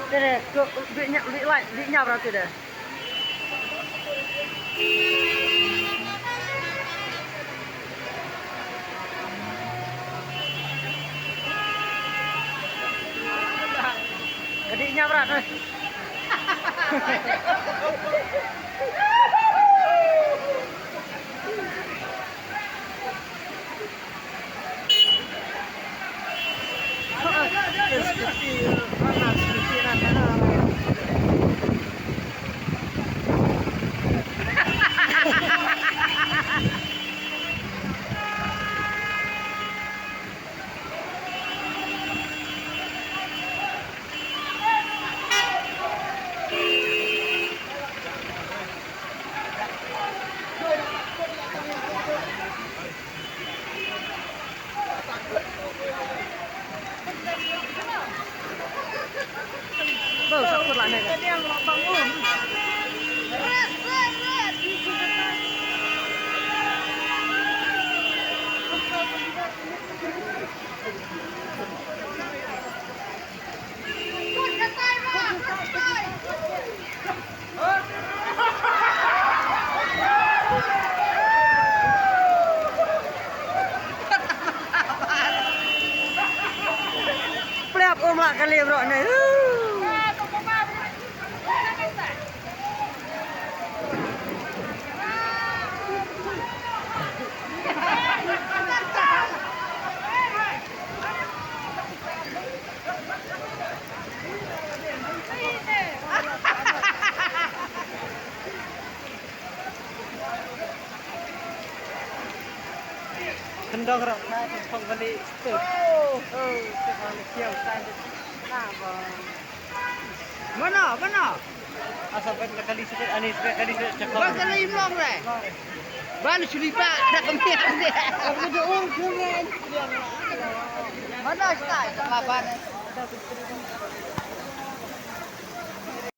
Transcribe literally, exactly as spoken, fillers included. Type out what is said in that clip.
Te de, ko, ko, bi nya, bi lai, bi nya bra te de. Ka dih nya bra te. Plep um la kali bro ne. Kendong rok na tu pong balik tu. Oh, tu balik kiau tai tu. Na ba. Mana, mana? Asa bet kali sebet ani sebet kali sebet cakap. Ba kali imlong re. Ba lu suli ba dah kami ande. Aku tu ong tu kan. Mana stai? Laban.